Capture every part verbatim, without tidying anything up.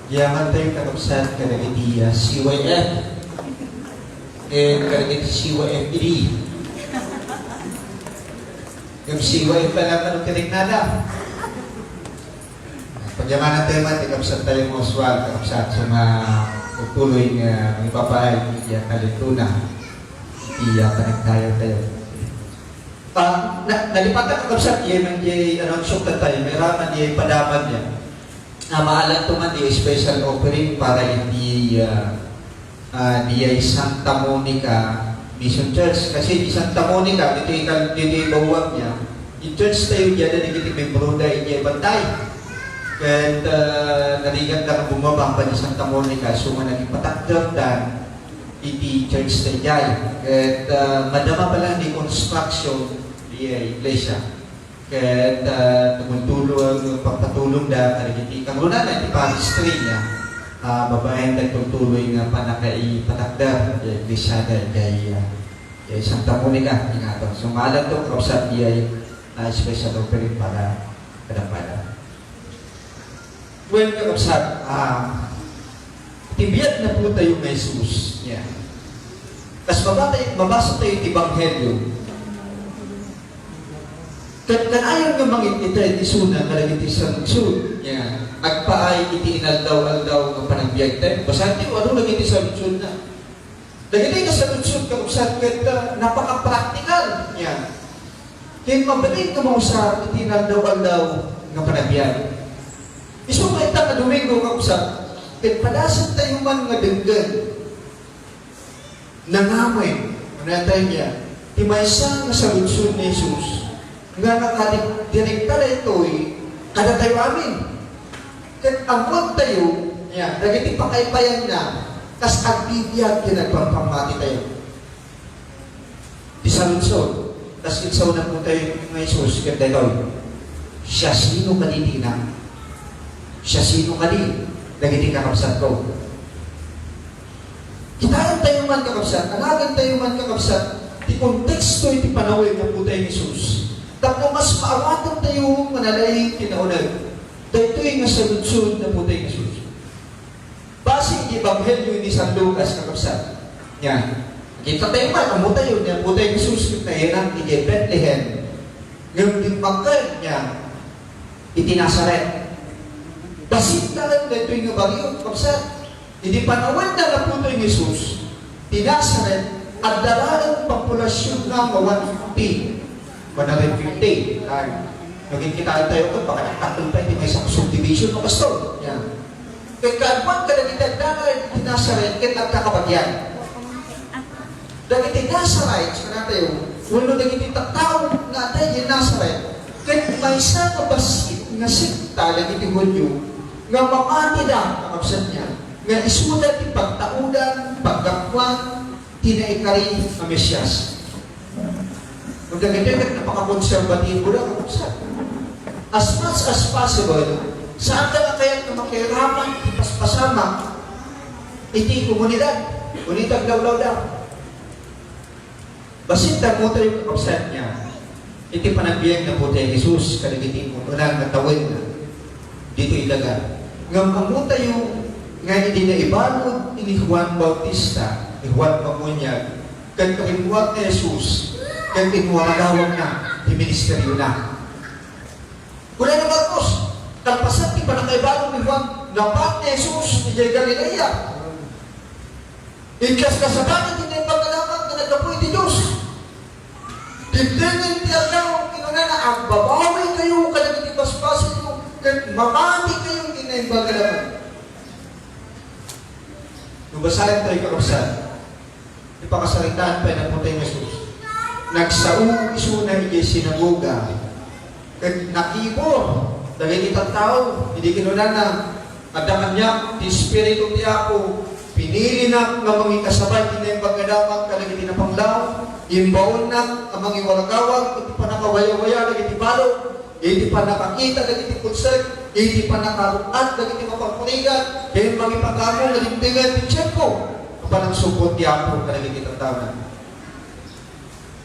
Yaman tayo, kakabsat, kadagiti, ah, C Y F. Eh, kadagiti C Y F E D. Yung C Y F pala, ano, kinignada. Pagyamanan tayo man, ti kabsat tayo nga Oswald, kakabsat, so nga, tuloy nga, may babae, iya, kalintuna. Iya, panagtayo tayo. Ah, na, nalipatan, kakabsat, iya, man, iya, ano, suktan tayo, may raman, iya, padaman niya. Ah, maalan to man, iya, special offering para iti, ah, ah, diay Santa Monica Mission Church. Kasi di Santa Monica, dito ikal-, dito ibawag niya. Yung church tayo diyan, na nagiti membro da, idiay bantay. Ket, ah, narigat na bumaba pa di Santa Monica, so nga naging patakder dan iti church tayo diay. Ket, ah, madama pa lang di construction di iglesia. Ket, ah, tumultulong, pagpatulong da, kadagiti kangrunana, iti pastry niya, ah, babaen, nagtultuloy nga pannakaipatakder, ya, iglesia, da, da, ya, ya, Santa Monica, ingaton. So, maalam to, kakabsat, ya, ah, special offering para kadakuada. Well, kakabsat, ah, ti biag na po tayo nga Jesus. Yeah. Kas mabata-, mabasa tayo ti Ebanghelyo. Ket kanayon nga mangit-ited isuna kadagiti saludsod. Yeah. Agpaay iti inaldaw-aldaw nga panagbiag tayo. Basaen tayo, ano dagiti saludsodna? Dagiti nga saludsod, kakabsat, ket, ah, napaka-practical niya. Ket mabalin nga mausar iti inaldaw-aldaw nga panagbiag. Isu nga ita nga Domingo, kakabsat, ket padasentayo man nga denggen. Nangamin, kunatayo niya, ti maysa nga saludsod ni Jesus, nga nakadirekta daytoy kadatayo amin. Ket ammoentayo, ya, dagiti pakaypayanna, kas agbibiag ti nagpampammati tayo. Ti saludsod, kas insawnanmo tayo nga Jesus, ket daytoy, siasino kadi ti inak? Siasino kadi dagiti kakabsatko? Kitaentayo man, kakabsat, anagantayo man, kakabsat, ti konteksto iti panawen ni Apotayo Jesus. Tapno mas maawatentayo nga nalaing ti nauneg. Daytoy nga saludsod ni Apotayo Jesus. Basi iti Ebanghelio ni San Lucas, kakabsat. Nia, kitaentayo man, ammotayo, ni Apotayo Jesus ket naiyanak idiay Betlehem. Ngem dimmakkel, nia, iti Nazaret. Bassit laeng daytoy nga barrio, kakabsat. Iti panawenna ni Apotayo Jesus, ti Nazaret, adda laeng populasionna nga one fifty. One hundred fifty. Ay, naging kitaan tayo ko, baka nagtakkel pa iti maysa nga subdivision, no, Pastor? Yan. Kay kaadwan kadagiti addara iti Nazaret, ket agkakabagian. Dagiti Nazarites, kanatayo, wenno dagiti tattao nga adda idiay Nazaret, ket maysa nga bassit nga sekta dagiti Judio nga mamatida, kakabsat, nia, nga isuda ti pagtaudan, paggapuan ti naikari a Mesias. Kung dagiti ket napakakonserbatibo da, kakabsat. As much as possible, saan da nga kayat nga makiaraman ti paspasamak iti komunidad, wenno iti aglawlawda. Bassit ta ammotayo, kakabsat, nia, iti panagbiag ni Apotayo Jesus kadagiti immun-una nga tawen ditoy daga. Ngem ammotayo nga idi naibalud ni Juan Bautista, ni Juan Pamunyag, ket rimmuar ni Jesus, ket inwaragawagna ti ministeriona. Kuna ni Marcos, kalpasan ti pannakaibalud ni Juan, napan ni Jesus idiay Galilea. Inkaskasabana ti Naimbag a Damag nga naggapu iti Dios. Dimtengen ti aldaw, kinunana, "Agbabawikayo kadagiti basbasolyo, ket mamatikayo iti Naimbag a Damag." No basaentayo, kakabsat, ti pakasaritaan pay ni Apotayo Jesus. Nagsao isuna idiay sinagoga, ket nakibur dagiti tattao idi kinunana, "Adda kaniak ti Espiritu ti Apo, pinilinak nga mangikasaba iti Naimbag a Damag kadagiti napanglaw, imbaonnak a mangiwaragawag iti pannakawayawaya dagiti balud, iti pannakakita dagiti pulsek, iti pannakaruat dagiti mapagkurigat, ken mangipakaammo nga dimtengen ti tiempo a panangsupot ti Apo kadagiti tattaona."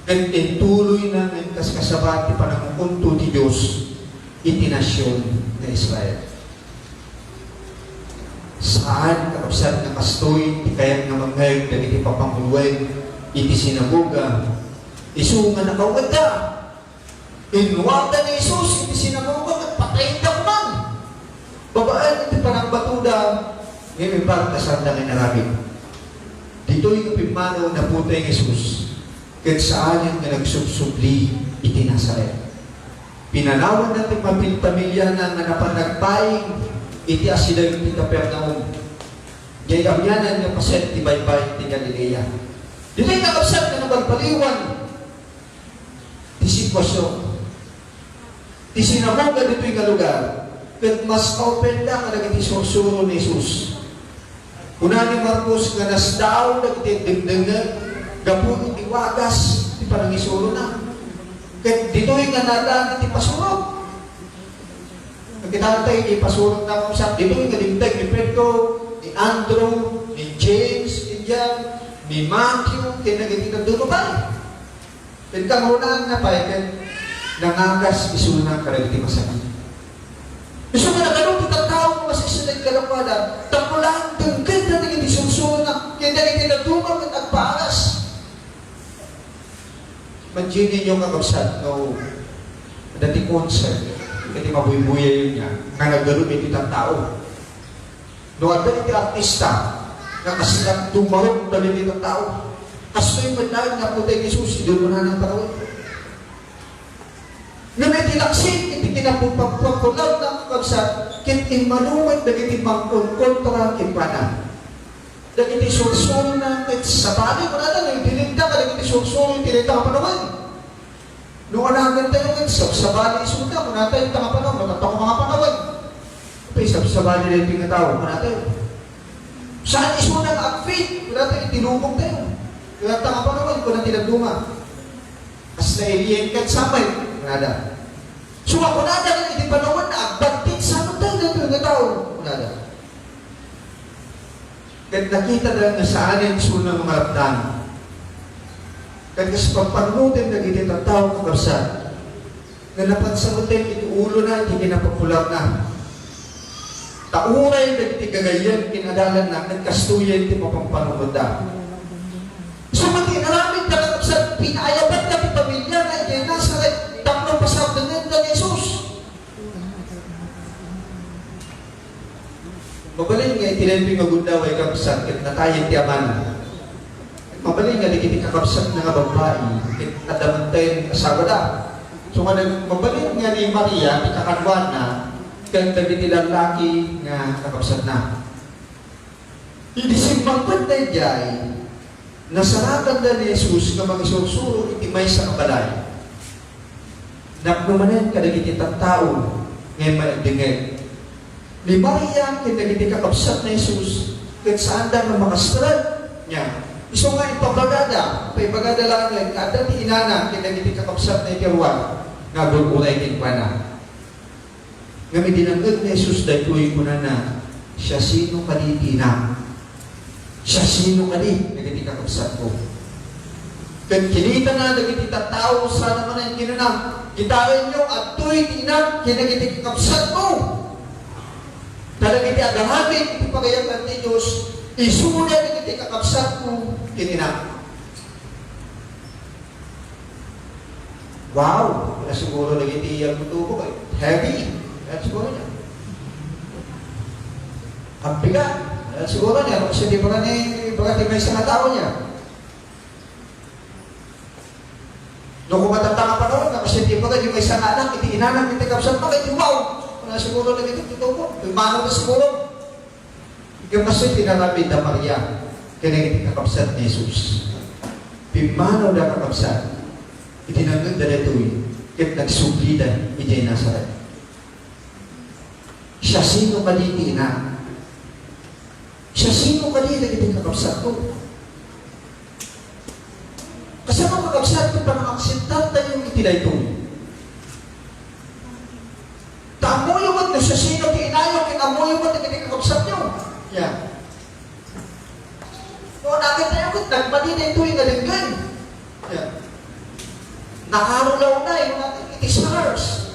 Ket intuloyna nga inkaskasaba ti panangukonto ti Dios iti nasion nga Israel. Saan, kakabsat, nga kastoy ti kayat nga mangngeg dagiti papanguloen iti sinagoga. Isu nga nakawetda, inwagda ni Jesus iti sinagoga ket patayda koman. Babaen iti panangbatoda, ngem imbag ta saanda nga inaramid. Ditoy nga pimmanaw, naputeng ni Jesus, ket saanen nga nagsubsubli iti Nazaret. Pinanawanna ti pamil-, pamiliana nga napan nagpaing iti asideg ti Capernaum, diay amianan nga paset ti baybay ti Galilea. Ditoy, kakabsat, nga nabalbaliwan ti sitwasion. Ti sinagoga ditoy nga lugar, ket mas open da kadagiti sursuro ni Jesus. Kuna ni Marcos nga nasdaaw dagiti agdengdengngeg gapu iti wagas ti panangisurona. Ket ditoy nga nadan ti pasurot. Nakita tayo ti pasurot na kung saan ditoy nga dimteng ni Pedro, ni Andrew, ni James, ni John, ni Matthew, ken dagiti dadduma pay. Ket kangrunaan na pay ket nangagas isuna kadagiti masakit. Isu nga nagadu ti tattao nga masisiteg kadakuada, tapno laeng denggenna dagiti sursurona ken dagiti dadduma ket agpaaras. Imagine ninyo, kakabsat, no adda ti concert ket ti mabuybuyayo nga nagadu iti tattao. No adda iti artista nga kasla dumarok dagiti tattao, kastoy met laeng nga naputeng ni Jesus, idi umuna nang panawen. Ngem iti laksid iti kinapupagpagpulawna, kakabsat, ket immano met dagiti mangkonkontra kenkuana. Dagiti sursurona ket sabali, kunada, no idinengda kadagiti sursuro iti dayta nga panawen. No anagantayo ket sabsabali isuda, kunatayo, "Ita nga panawen, no, tatako nga panawen." Apay, sabsabali daytoy nga tao, kunatayo. Saan isuna nga agfit, kunatayo, iti lubongtayo. Ita nga panawen, kuna ti dadduma. Kasla alien ket sabay, kunada. So, kunada ket iti panawen na agbantit, saan tayo daytoy nga tao, kunada. Ket nakitada nga saanen isuna nga marapdan. Ket kas pampannutem dagiti tattao, kakabsat, nga napansanguten iti ulona iti kinapagpulawna. Ta uray dagiti gagayyem ken adalanna ket kastoyen ti mapampanunotta. Isu met ti inaramidda, kakabsat, pinaayabanda ti pamiliana idiay Nazaret tapno pasardengenda ni Jesus. Mabalin nga iti daytoy nga gundaway, kabsat, ket natayen ti amana. Mabalin nga dagiti kakabsatna nga babbai ket adda met ti asawada. So nga nag-, mabalin nga ni Maria ti kakaduana ken dagiti lallaki nga kakabsatna. Idi simmangpet daydiay, nasarakanda ni Jesus nga mangisursuro iti maysa nga balay. Napno manen kadagiti tattao nga immay agdengngeg. Ni Maria ken dagiti kakabsat ni Jesus ket saanda nga makastrek niya. Isu nga impabagada, paibagada laeng nga adda ti inana ken dagiti kakabsat ni Juan nga agur-uray kenkuana. Ngem idi nangngeg ni Jesus daytoy, kunana, "Siasino kadi ti inak? Siasino kadi dagiti kakabsatko?" Ket kinitana dagiti tattao, sana manen kinuna, "Kitaenyo, adtoy ti inak ken dagiti kakabsatko. Ta dagiti agaramid iti pagayakan ti Dios, isuna dagiti kakabsatko ken inak." Wow! Kuna siguro dagiti agtutubo, eh, heavy. Kuna siguro niya. Ang bigat. Kuna siguro niya, no, kasi di ba ni, di ba ti maysa nga tao niya? No, kung matatanga pa naman, no, kasi di ba ni maysa nga anak, iti inanak, iti kabsat pa, iti wow! Kuna siguro dagiti agtutubo. Iti mano na siguro. Ikaw kasi, pinaramid da Maria, ken dagiti kakabsat ni Jesus. Pimmanaw da, kakabsat, iti nangngeg da daytoy, ket nagsublida idiay Nazaret. Siasino kadi ti inak? Siasino kadi dagiti kakabsatko? Kasano, kakabsat, ti panangakseptartayo iti daytoy? Ta ammoyo met no siasino ti inayo, ken ammoyo met dagiti kakabsatyo. Ya. No, nakitayo ket nagmadi daytoy nga denggen. Ya. Nakarulaw na, yung natin, it is ours.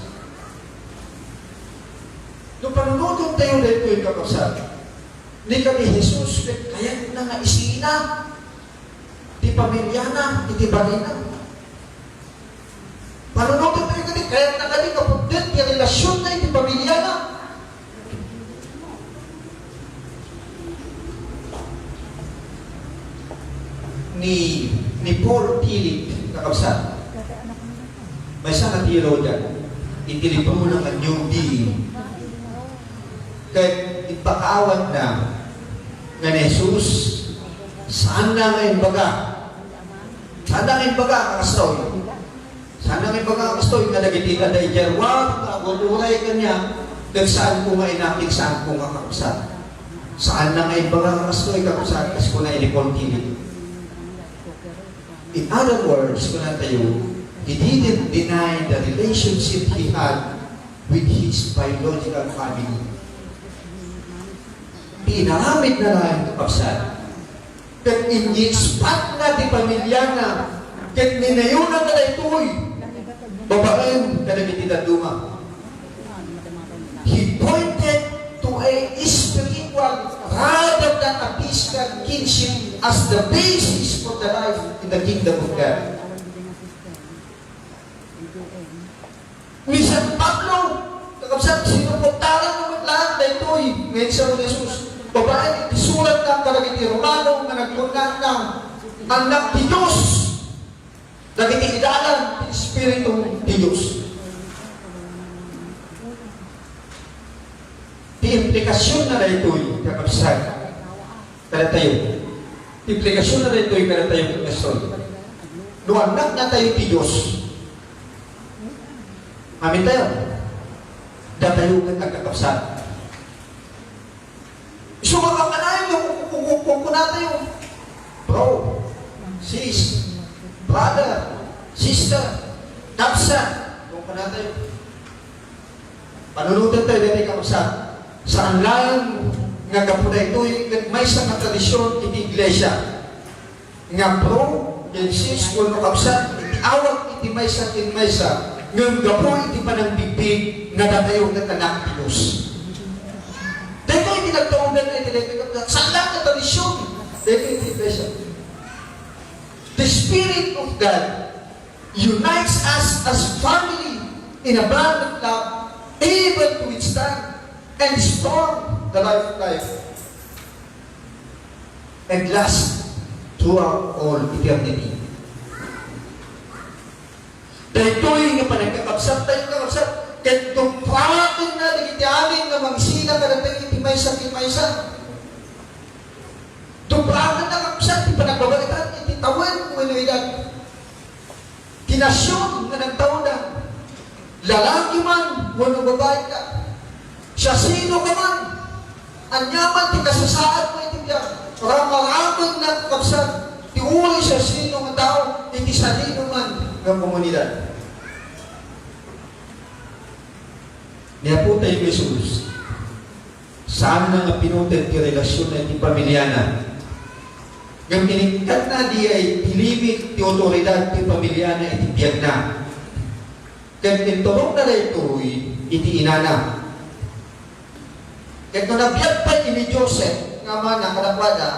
No, panunoten tayo daytoy, kakabsat. Ni kadi Jesus, ket kayatna nga isina ti pamiliana iti balina. Panunoten tayo kadi, kayatna kadi nga pudden ti relasionna iti pamiliana. Ni, ni Paul Tillich, kakabsat, maysa nga teologian, iti librona nga New Being, ket impakaawatna nga ni Jesus, saanna nga imbaga, saanna nga imbaga nga kastoy. Saanna nga imbaga nga kastoy nga dagiti adda idiay ruar nga agur-uray kaniak, ket saanko nga inakil, saanko nga kakabsat. Saanna nga imbaga nga kastoy, kakabsat, kas kuna ni Paul Tillich. In other words, kunatayo, he didn't deny the relationship he had with his biological family. Ti inaramidna laeng, kakabsat, ket inyisbatna ti pamiliana, ket ninayonanna daytoy babaen kadagiti dadduma. He pointed to a spiritual rather than a physical kinship as the basis for the life in the kingdom of God. Ni San Pablo, kakabsat, sinuportaran na met laeng daytoy nga insaon ni Jesus. Babaen iti suratna kadagiti Romano nga nagkunana, "Annak ti Dios, dagiti idalan ti Espiritu ti Dios." Ti implikasionna daytoy, kakabsat, kadatayo. Ti implikasionna daytoy kadatayo ket no annaknatayo ti Dios, amin tayo. Datayo ket agkakabsat. Isu nga kankanayon nga kukunatayo, bro, sis, brother, sister, kabsat, kukunatayo. Panunoten tayo daytoy, kakabsat. Saan laeng nga gapu daytoy ket maysa nga tradision iti iglesia nga pro ken sis wenno kabsat iti awag iti maysa ken maysa, ngem gapu iti panangbigbig nga datayo ket annak ti Dios. Daytoy ti nagtaudan iti daytoy, kakabsat. Saan laeng nga tradision daytoy iti iglesia. The Spirit of God unites us as family in a bond of love, able to withstand and storm the life of life and last throughout all eternity. Daytoy nga panagkakabsat tayo, kakabsat, ket duprakenna dagiti amin nga mangisina kadatayo iti maysa ken maysa. Duprakenna, kakabsat, ti panagbabaetan iti tawen wenno edad. Ti nasion nga nagtaudan, lalaki man wenno babai ka, siasino ka man, ania man ti kasasaadmo iti biag, ramaramidna, kakabsat, ti uray siasino nga tao iti sadino man nga komunidad. Ni Apo tayo Jesus, saanna nga pinuted ti relasionna iti pamiliana. Ngem inikkatna diay ti limit ti awtoridad ti pamiliana iti biagna. Ket inturongna daytoy iti inana. Ket no nabiag pay ni Joseph nga amana kadakuada,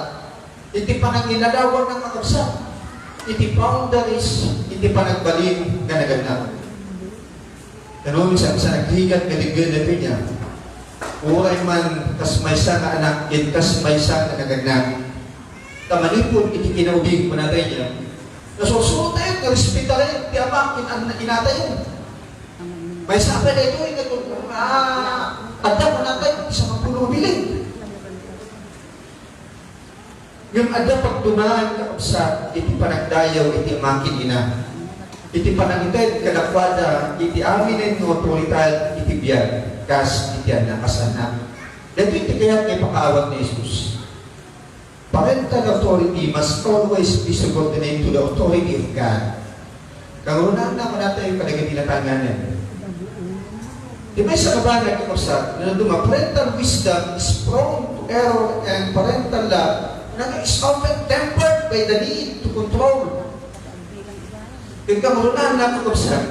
iti panangiladawanna, kakabsat, iti boundaries iti panagbalin nga naganna. Kano, minsan, sa nagrigat nga denggen daytoy niya, uray man kas maysa nga anak ken kas maysa nga naganna. Ta manipud iti kinaubing, kunatayo, nasursurotayo nga respetayo ti ama ken an-, inatayo. Maysa pay daytoy nga, ah, adda, kunatayo, ti sangapulo nga bilin. Ngem adda pagdumaan, kakabsat, iti panagdayaw iti ama ken ina, iti panangited kadakuada iti aminen nga awtoridad iti biag, kas iti annak, kas annak. Daytoy ti kayat nga ipakaawat ni Jesus. Parental authority must always be subordinate to the authority of God. Kagurunaanna, kunatayo, kadagiti natanganen. Ti maysa nga banag, kakabsat, no dadduma, parental wisdom is prone to error and parental love, kunana, is often tempered by the need to control. Ket kagurunaanna, kakabsat,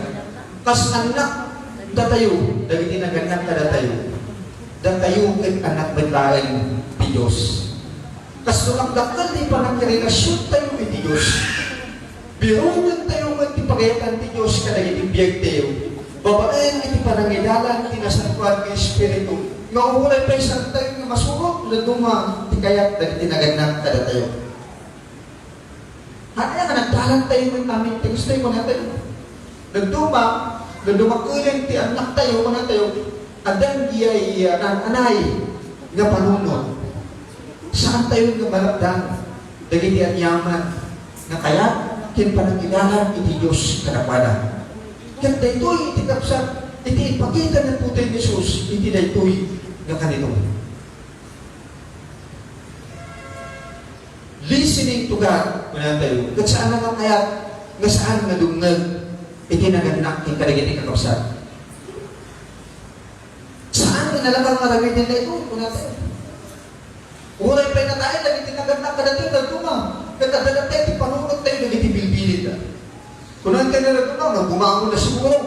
kas annak datayo, dagiti nagannak kadatayo. Datayo ket anak met laeng ti Dios. Kas sumakdakkel ti pannakirelasiontayo iti Dios, birongentayo met ti pagayatan ti Dios kadagiti biagtayo, babaen iti panangidalan ti Nasantoan nga Espiritu, nga uray pay saantayo nga masurot no dadduma ti kayat dagiti nagannak kadatayo. Ania nga nagdalantayo met amin ti gustoy kunatayo? Dadduma, no dumakelen ti annaktayo, kunatayo, addan diay, ah, anay nga panunot. Saantayo nga malapdan dagiti aniaman nga kayat ken panangidalan iti Dios kadakuada. Ket daytoy iti kabsat iti ipakita ni Apotayo Jesus iti daytoy nga kanito. Listening to God, kunatayo, ket saan nga kayat nga saan nga dumngeg iti nagannak ken kadagiti kakabsat. Saan nga nalaka nga aramiden daytoy, kunatayo. Uray pay natay dagiti nagannak kadatayo dadduma, ket adda datayo ti panunot tayo dagiti bilbilin da. Kunatayo dadduma, nga bumangon na siguro,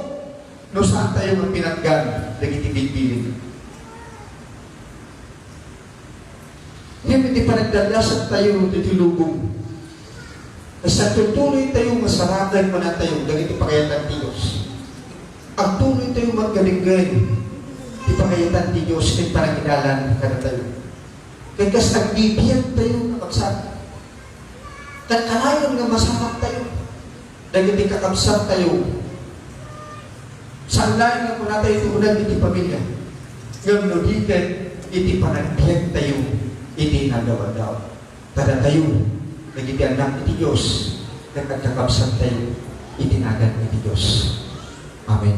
no saan tayo nga pinatgan dagiti bilbilin. Ngem iti panagdaldasan tayo ditoy lubong, kas agtutuloy tayo nga sarakan, kunatayo, dagiti pagayatan ti Dios. Agtuloy tayo maggadenggen ti pagayatan ti Dios ken panangidalan kadatayo. Ket kas agbibiag tayo, kakabsat, ket kanayon nga masamak tayo dagiti kakabsat tayo. Saan laeng nga kunatayo iti uneg iti pamilia, ngem no di ket iti panagbiag tayo iti inaddaw-addaw. Kadatayo, dagiti annak iti Dios, ket agkakabsat tayo iti nagan iti Dios. Amen.